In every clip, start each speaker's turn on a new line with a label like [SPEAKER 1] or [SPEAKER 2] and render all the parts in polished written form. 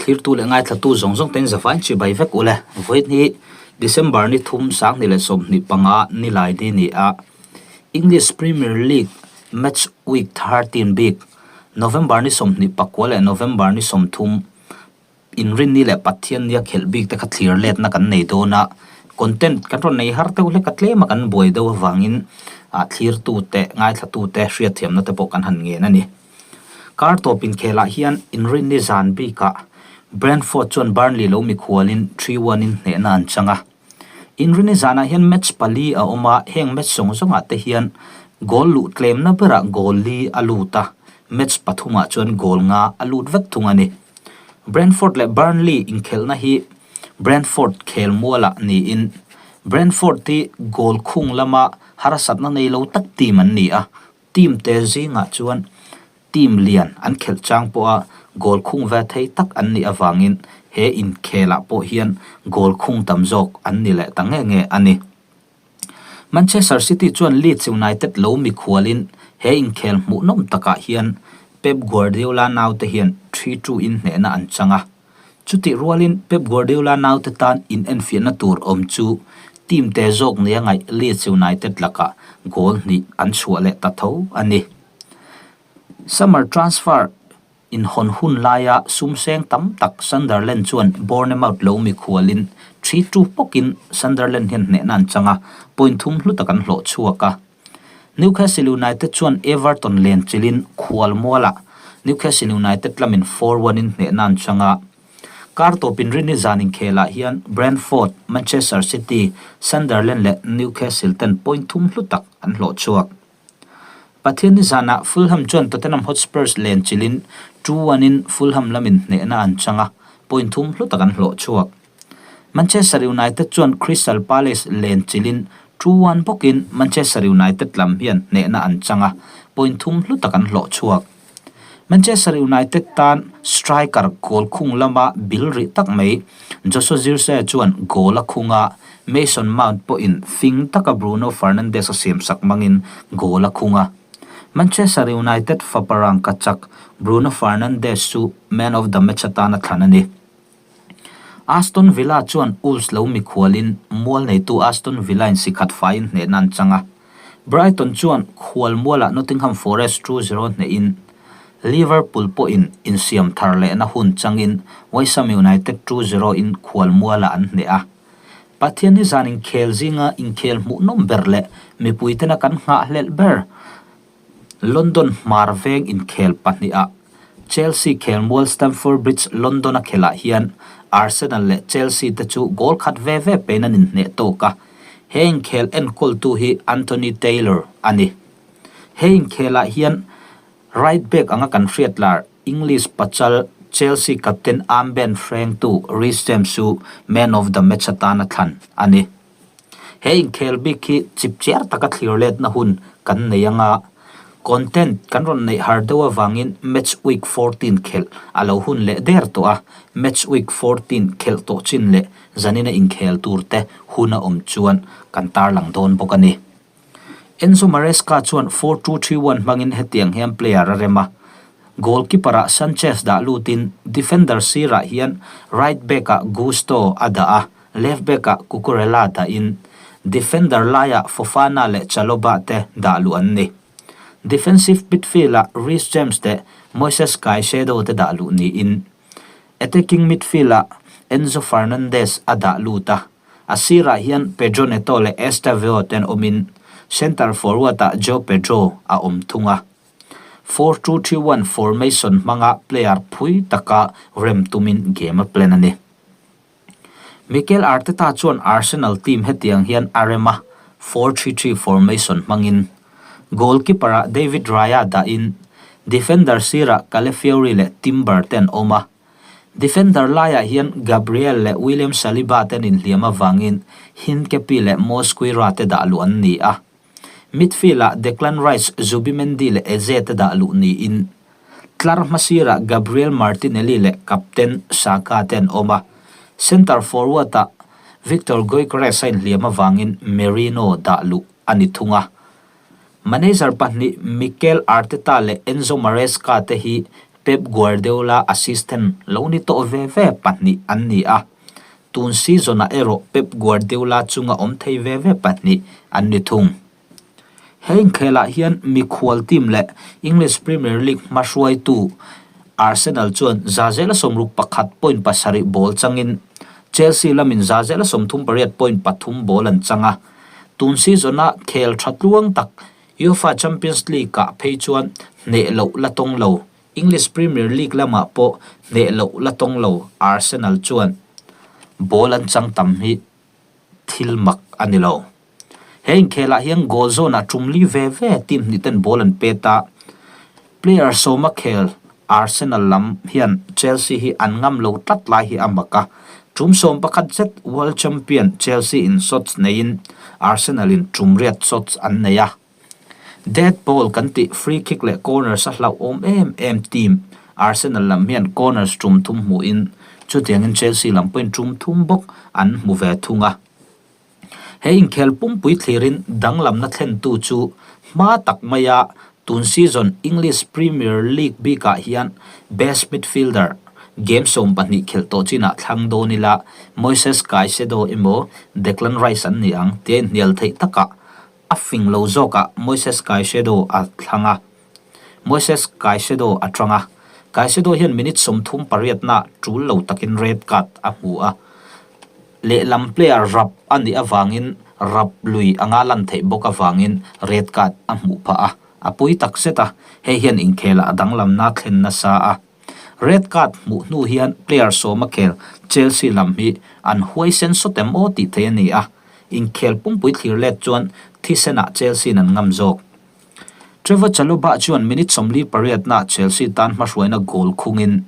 [SPEAKER 1] Thlirtu leh ngaithlatu zawng zawng ten zavain chi bai vek ule. Vawiin hi December ni thum 2025 ni lai ni ni a. English Premier League match week 13 bik November ni 29 leh November ni 30 inrinni leh Pathiannia khelh bik te kha thlir letna kan nei dawn a. Content kan rawn nei har deuh hlek a tlem a kan buai deuh avangin ah thlirtu te ngaithlatu te hriatthiamna te pawh kan han ngen a ni. Kar tawp inkhelah hian inrinni zan bikah Brentford chuan Burnley lo mikhualin 3-1 in hnehna an chang a. Inrinni zanah hian match pali a awm a, heng match zawng zawngah te hian goal luh tlemna berah goal li a lut a, match pathumah chuan goal nga a lut vek thung a ni. Brentford leh Burnley inkhelhna hi Brentford khel mualah niin Brentford hi goal khung lama harsatna nei lo tak team an ni a, team te zingah chuan team lian an khelh chang pawha goal khung ve thei tak an nih avangin he inkhelah pawh hian goal khung tam zawk an ni leh ta nge nge a ni. Manchester City chuan Leeds United lo mikhualin he inkhel hmuhnawm takah hian Pep Guardiola naute hian 3-2 in hnehna an chang a. Chutih rualin Pep Guardiola naute tan inenfiahna tur awm chu team te zawk nia ngaih Leeds United lakah goal hnih an chhuah leh ta tho a ni. Summer transfer inhawn hun laia sumseng tam tak Sunderland chuan Bournemouth lo mikhualin 3-2 pawkin Sunderland hian hnehna an chang a, point thum hlu tak an hlawh chhuak a. Newcastle United chuan Everton len chilin khual mualah Newcastle United lamin 4-1 in hnehna an chang a. Kar tawp inrinni zan inkhelah hian Brentford, Manchester City, Sunderland leh Newcastle ten point thum hlu tak an hlawh chhuak. Pathianni zanah Fulham chuan Tottenham Hotspurs len chilin 2-1 in Fulham lamin hnehna an chang a, point thum hlu tak an hlawh chhuak. Manchester United chuan Crystal Palace len chilin 2-1 bawkin Manchester United lam hian hnehna an chang a, point thum hlu tak an hlawh chhuak. Manchester United tan striker goal khung lama bil rih tak mai Joshua Zirkzee chuan goal a khung a, Mason Mount pawhin fing taka Bruno Fernandes a siamsak hmangin goal a khung a. Manchester United fapa rangkachak Bruno Fernandes chu man of the match atan a thlan a ni. Aston Villa chuan Wolves lo mikhualin mual neitu Aston Villa in sikhat faiin hnehna an chang a. Brighton chuan khual mualah Nottingham Forest 2-0 hnehin Liverpool pawhin insiam thar lehna hun changin West Ham United 2-0 in khual mualah an hneh a. Pathianni zan inkhel zinga inkhel hmuhnawm ber leh mipuitena kan nghahhlelh ber London hmar veng inkhel pahnihah Chelsea khelmual Stamford Bridge London a khelh ah hian Arsenal leh Chelsea te chu goal khat ve ve pein an inhneh tawk a, he inkhel enkawltu hi Anthony Taylor a ni. He inkhel ah hian right back anga kan hriat lar English pachal Chelsea captain armband hrengtu Reece James chu man of the match atan a thlan a ni. He inkhel bik hi chipchiar taka thlir letna hun kan nei anga content kan rawn neih har deuh avangin match week 14 khelh a lo hun leh der tawh a, match week 14 khelh tawh chin leh zanina inkhel tur te hun a awm chuan kan tarlang dawn bawk a ni. Enzo Maresca chuan 4-2-3-1 hmangin hetiang hian player a rem a, goalkeeper ah Sanchez dah lutin defender sirah hian right back ah Gusto a dah a, left back ah Cucurella dahin defender laiah Fofana leh Chalobah te dah luh an ni. Defensive midfield ah Reece James leh Moises Caicedo te dah luh niin attacking midfield ah Enzo Fernandez a dah lut a. A sirah hian Pedro Neto leh Estevao ten awmin centre forward ah Joao Pedro a awm thung a. 4-2-3-1 formation hmanga player phui taka rem tumin game a plan a ni. Mikel Arteta chuan Arsenal team hetiang hian a rem a, 4-3-3 formation hmangin. Goalkeeper ah David Raya dahin defender sirah Calafiori leh Timber ten awm a. Defender laiah hian Gabriel leh William Saliba te an inhliam avangin Hincapié leh Mosquera te dah luh an ni a. Midfield-ah Declan Rice, Zubimendi leh Eze te dah luh niin tlar hmasirah Gabriel Martinelli leh captain Saka te an awm a. Centre forward-ah Viktor Gyökeres a inhliam avangin Merino dah luh a ni thung a. Manager pahnih Mikel Arteta leh Enzo Maresca te hi. Pep Guardiola assistant lo ni tawh ve ve pahnih an ni a, tun season-ah erawh Pep Guardiola chunga awm thei ve ve pahnih an ni thung. He inkhelah hian mikhual team leh English Premier League hmahruaitu Arsenal chuan zazela 61 point pasarih ball changin Chelsea lamin zazela 38 point pathum ball an chang a. Tun season-a khel tha tluang tak UEFA Champions League-ah phei chuan hneh loh la tawng lo, English Premier League lamah pawh hneh loh la tawng lo Arsenal chuan ball an chang tam hi thil mak a ni lo. He inkhelah hian goal zawnah tum li ve ve team hnih ten ball an pet a, player sawma khel Arsenal lam hian Chelsea hi an ngam lo tlat lai hi a mak a, tum 11 zet World Champion Chelsea in shots neiin Arsenal in tum riat shots an nei a. Dead ball kan tih free kick leh corners a hlauhawm em em team Arsenal lam hian corners tum thum hmuhin chutiangin Chelsea lam pawhin tum thum bawk an hmu ve thung a. He inkhel pumpui thlirin danglamna thlentu chu hma tak maia tun season English Premier League bikah hian best midfielder game 12 khelh tawh chinah thlang dawn ila Moises Caicedo emaw Declan Rice an ni ang tia inhnial theih takah a fing lo zawkah Moises Caicedo a thlang a. Moises Caicedo a tang a, Caicedo hian minute 38 na tul lo takin red card a hmu a. Lehlam player rap a nih avangin rap lui anga lan theih bawk avangin red card a hmuh phah a, a pui tak zet a, hei hian inkhelah a danglamna thlen nasa a. Red card hmuh hnu hian player sawma khel Chelsea lam hi an huaisen sawt em aw tih theih a ni a, inkhel pumpui thlir let chuan thisenah Chelsea-in an ngam zawk. Trevoh Chalobah chuan minute 48 na Chelsea tan hmahruaina goal khungin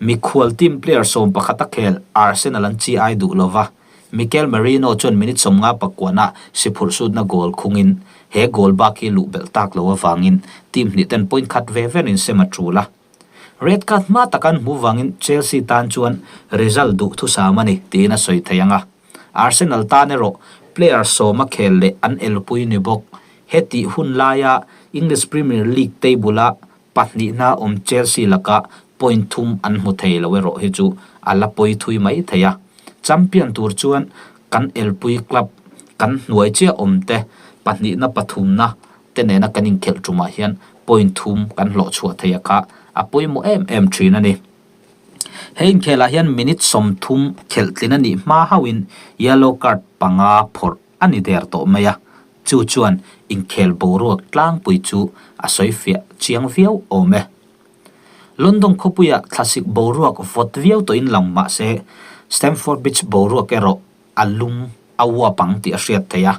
[SPEAKER 1] Mikhual team player 11 a khel Arsenal an chi ai duh lova, Mikel Merino chuan minute 59 ah si phurh sutna goal khungin he goal bak hi luh belh tak lo avangin team hnih ten point khat ve verin sem a tul a. Red card hma taka an hmuh vangin Chelsea tan chuan result duh thusam a ni tiin a sawi thei ang a. Arsenal tan erawh player sawm a khel leh an elpui ni bawk. Hetih hun laia English Premier League table-a Pahnihna awm Chelsea laka point thum an hmu thei lo erawh hi chu a la pawi thui mai thei a. Champion tur chuan kan elpui club kan hnuai chiah awm te pahnihna pathumna te nena kan inkhelh tumah hian point thum kan hlawh chhuah thei a kha a pawimawh em em thin a ni. He inkhelah hian minute 30 khelh tlin a nih hma hauhin yellow card panga phawrh a ni der tawh mai a, chu chuan inkhel boruak tlangpui chu a sawi fiah chiang viau awm e. London khawpuia thlasik boruak vawt viau tawhin lang mah se, Stamford Bridge boruak erawh a lum a uap ang tih a hriat theih a.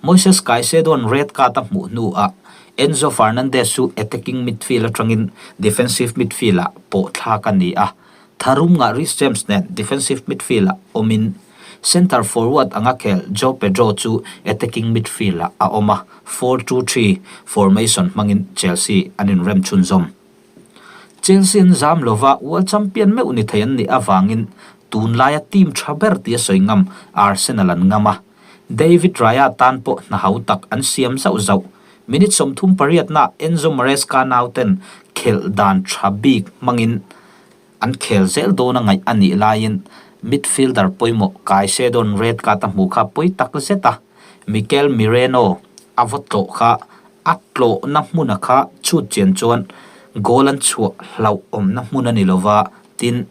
[SPEAKER 1] Moises Caicedo-a'n red card a hmuh hnuah Enzo Fernandez chu attacking midfield atangin defensive midfield-ah pawh thlak a ni a, Tharum ngah Reece James nen defensive midfield-ah awmin Centre forward anga khel Joao Pedro chu attacking midfield-ah a awm a, 4-2-3 formation hmangin Chelsea an inrem chhunzawm. Chelsea an zam lova World Champion meuh ni thei an nih avangin tunlaia team tha ber tia sawi ngam Arsenal an ngam a, David Raya tan pawh hna hau tak an siam zauh zauh. Minute 38 na Enzo Maresca nauten khelh dan tha bik hmangin an khel zel dawn a ngaih a nih laiin midfielder pawimawh Caicedo-a'n red card a hmuh kha pawi tak zet a, Mikel Merino a vaw tlawh kha a tlawhna hmuna kha chhut chian chuan goal an chhuah hlauhawmna hmun a ni lova, tin,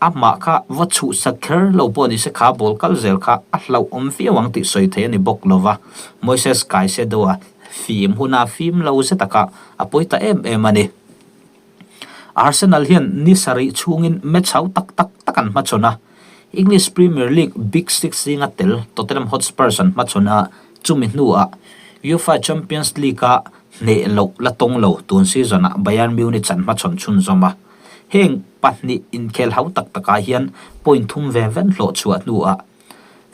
[SPEAKER 1] amah kha va chhuhsak kher lo pawh ni se kha ball kal zel kha a hlauhawm viau ang tih sawi theih a ni bawk lova, Moises Caicedo-a fim huna fim lo zet a kha a pawi ta em em a ni. Arsenal hian ni sarih chhungin match hau tak tak tak an hmachhawn a, English Premier League Big Six zinga tel Tottenham Hotspurs an hmachhawn a, chumi hnuah UEFA Champions League-a hneh loh la tawng lo tun season-ah Bayern Munich an hmachhawn chhunzawm a. Heng pahnih inkhel hau tak takah hian point thum ve ven hlawh chhuah hnuah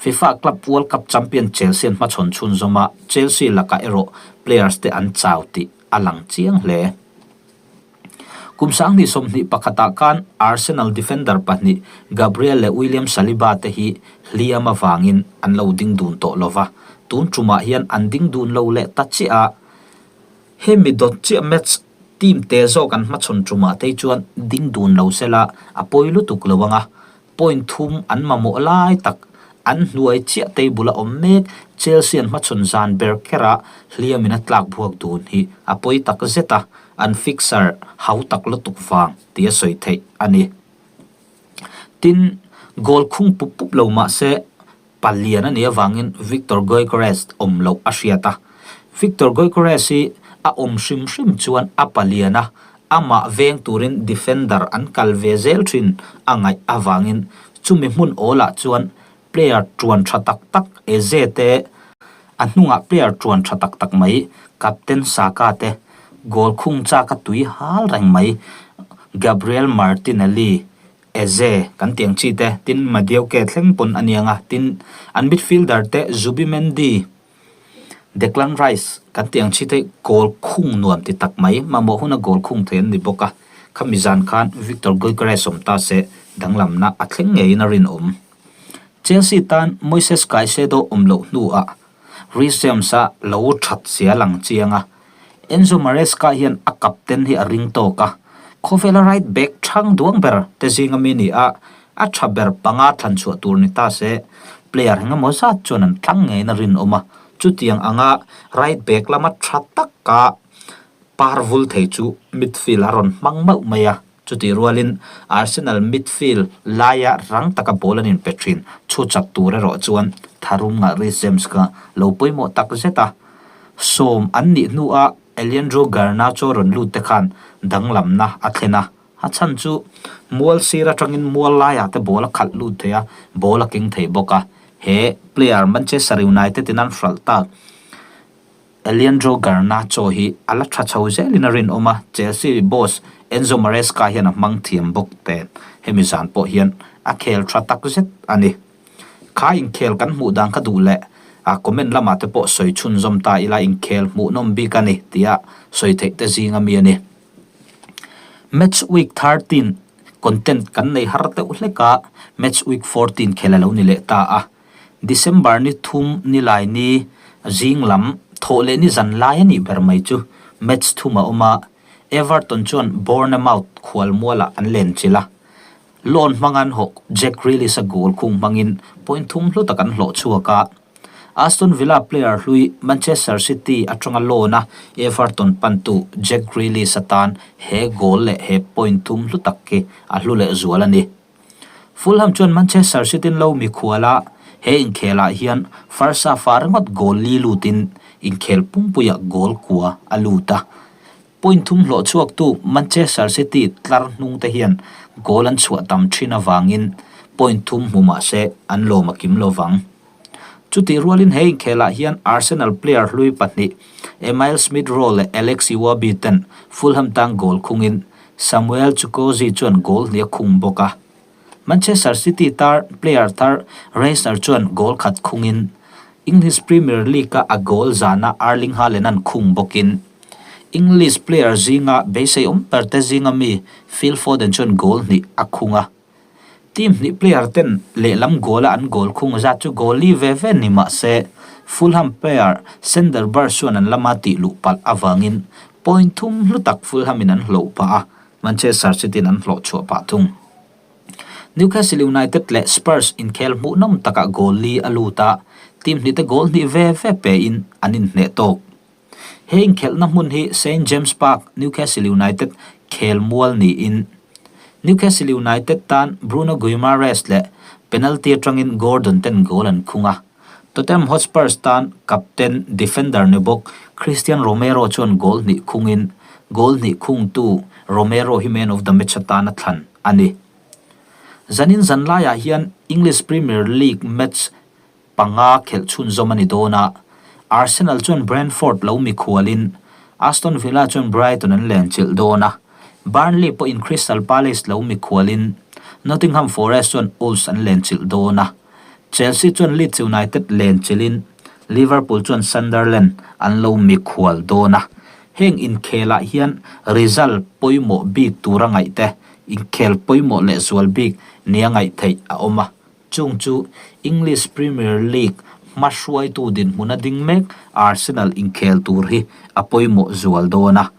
[SPEAKER 1] FIFA Club World Cup champion Chelsea an hmachhawn chhunzawm a, Chelsea lakah erawh players te an chau tih a lang chiang hle. Kum 2021 ah khan Arsenal defender pahnih Gabriel leh William Saliba te hi hliam avangin an lo ding dun tawh lova, tun tumah hian an ding dun lo leh ta chiah a, hemi dawt chiah match Team te zawk an hmachhawn tumah te chuan ding dun lo sela a pawi lutuk lo ang a, point thum an mamawh lai tak an hnuai chiah table a awm mek Chelsea an hmachhawn zan ber kherah hliamin a tlak buak dun hi a pawi tak zet a, an fixer hau tak lutuk vang tih a sawi theih a ni. Tin, goal khung pup pup lo mah se Palian a nih avangin Viktor Gyökeres awm loh a hriat a. Viktor Gyökeres hi a awm hrim hrim chuan a palian a, amah veng turin defender an kal ve zel thin a ngaih avangin chumi hmun awlah chuan player tuan tha tak tak Eze te, a hnungah player tuan tha tak tak mai captain Saka te, goal khung chak a tui hal reng mai Gabriel Martinelli Eze kan tih ang chi te, tin Madueke thleng pawn a niang a, tin an midfielder te Zubimendi, Declan Rice kan tih ang chi te goal khung nuam ti tak mai, mamawh huna goal khung thei an ni bawk a, khami zan khan Viktor Gyökeres awm ta se danglamna a thleng ngeiin a rinawm. Chelsea tan Moises Caicedo awm loh hnuah Reece James-a lo that zia lang chiang a, Enzo Maresca hian a captain hi a ring tawk a, khawvela right back thang duang ber te zinga mi ni a, a tha ber panga thlan chhuah tur ni ta se, player engemaw zat chuan an thlang ngeiin a rinawm a, chutiang anga right back lama tha taka par vul thei chu midfield a rawn hmang mauh mai a. Chutih rualin Arsenal midfield laia rang taka ball an inpe thin. Chhu chak tur erawh chuan tharum ngah Reece James kha lo pawimawh tak zet a. Sawm an nih hnuah Alejandro Garnacho rawn lut te khan danglamna a thlen a. A chhan chu mual sir atangin mual laiah te ball a khalh lut thei a, ball a keng thei bawk a. He player Manchester United in an hralh tak. Alejandro Garnacho hi a la tha chho zelin a rinawm a, Chelsea boss Enzo Maresca hian a hmang thiam bawk nen hemi zan pawh hian a khel tha takzet a ni. Kha inkhel kan hmuh dan kha duh leh a comment lamah te pawh sawi chhunzawm ta ila inkhel hmuhnawm bik a ni tia sawi theih te zinga mi a ni. Match week 13 content kan nei har deuh hlek a, match week 14 khel a lo ni leh ta a. December ni thum nilai ni zing lam thawh leh ni zan lai a nih ber mai chu match thum a awm a, Everton chuan Bournemouth khualmualah an len chilh a, loan hmanga an hawk Jack Grealish-a goal khung hmangin point thum hlu tak an hlawh chhuak a. Aston Villa player hlui Manchester City atanga loan a Everton pantu Jack Grealish-a tan he goal leh he point thum hlu tak hi a hlu lehzual a ni. Fulham chuan Manchester City lo mikhual a, he inkhelah hian first half-ah ringawt goal li lutin inkhel pumpuiah goal kua a lut a. Point thum hlawh chhuaktu Manchester City tlar hnungte hian goal an chhuah tam thin avangin point thum hmu mah se an lawm a kim lovang. Chutih rualin he inkhelah hian Arsenal player hlui pahnih Emile Smith Rowe leh Alex Iwobi ten Fulham tan goal khungin Samuel Chukwueze chuan goal hnih a khung bawk a. Manchester City tar player thar Reisner chuan goal khat khungin English Premier League-a a goal zana Erling Haaland-a'n khung bawkin English player zinga beisei awm ber te zinga mi Phil Foden chuan goal hnih a khung a. Team hnih player ten lehlam goal a an goal khung zat chu goal li ve ve ni mah se Fulham player Sander Berge chuan an lama tih luh palh avangin point thum hlu tak Fulham in an hloh pah a, Manchester City in an hlawh chhuah pah thung. Newcastle United leh Spurs inkhel hmuhnawm takah goal li a lut a, team hnih te goal hnih ve ve pe in an inhneh tawk. He inkhelhna hmun hi Saint James Park, Newcastle United khel mual niin Newcastle United tan Bruno Guimaraes leh penalty atangin Gordon ten goal an khung a. Tottenham Hotspurs tan captain defender ni bawk Cristian Romero chuan goal hnih khungin goal hnih khungtu Romero hi man of the match atana thlan a ni. Zanin zanlaiah hian English Premier League match panga khelh chhunzawm a ni dawn a, Arsenal chuan Brentford lo mikhualin Aston Villa chuan Brighton an lenchilh dawn a, Burnley pawhin Crystal Palace lo mikhualin Nottingham Forest chuan Wolves an lenchilh dawn a, Chelsea chuan Leeds United lenchilhin Liverpool chuan Sunderland an lo mikhual dawn a. Heng inkhelah hian result pawimawh bik tura ngaihte inkhel pawimawh lehzual bik nia ngaih theih a awm a. Chung chu English Premier League hmahruaitu dinhmuna ding mek Arsenal inkhel tur hi a pawimawh zual dawn a.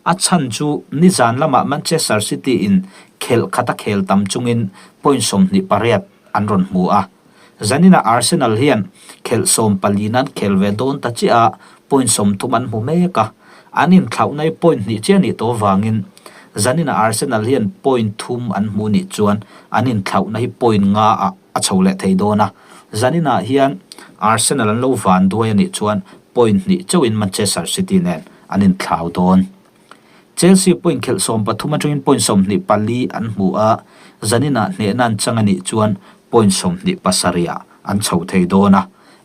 [SPEAKER 1] A chhan chu nizan lamah Manchester City in khelh khat a khel tam chungin point 28 an rawn hmu a. Zaninah Arsenal hian khelh 14 an khel ve dawn ta chiah a, point 30 an hmu mek a. An inthlauhna hi point hnih chiah nih tawh avangin zaninah Arsenal hian point thum an hmu nih chuan an inthlauhna hi point nga ah a chho leh thei dawn a. Zaninah hian Arsenal an lo van duai a nih chuan point hnih chauhin Manchester City nen an inthlau dawn. Chelsea point khelh 13 atangin point 24 an hmu a, zaninah hnehna an chang a nih chuan point 27 ah an chho thei dawn a,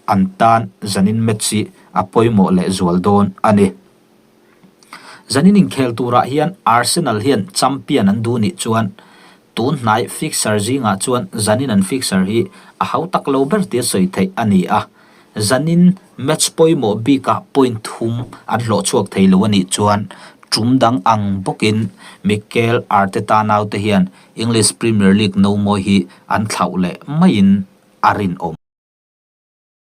[SPEAKER 1] an tan zanin match hi a pawimawh leh zual dawn a ni. Zanin inkhel turah hian Arsenal hian champion an duh nih chuan tun hnai fixture zingah chuan zanin an fixture hi a hau tak lo ber tia sawi theih a ni a. Zanin match pawimawh bikah point thum an hlawh chhuak thei lo a nih chuan tum dang ang bawkin Mikel Arteta naute hian English Premier League nomawi hi an thlauh leh maiin a rinawm.